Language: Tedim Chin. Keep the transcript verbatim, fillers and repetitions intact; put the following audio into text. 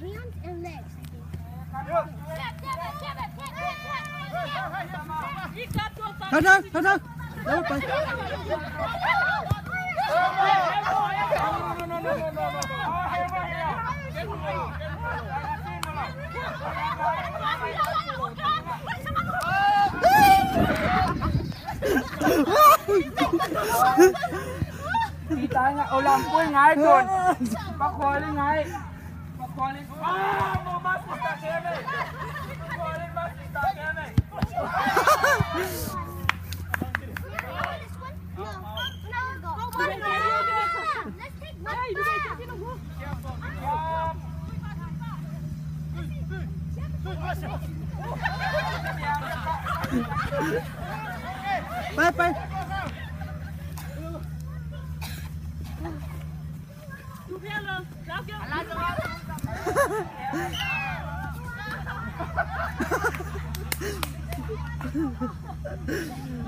Hands and legs. ทางทางทางทาง แล้วไป Kita nga ulang pun ngai tun. Pakoli ngai. Pakoli. Ah, mo mas kita kene. Pakoli mas kita kene. Bye bye.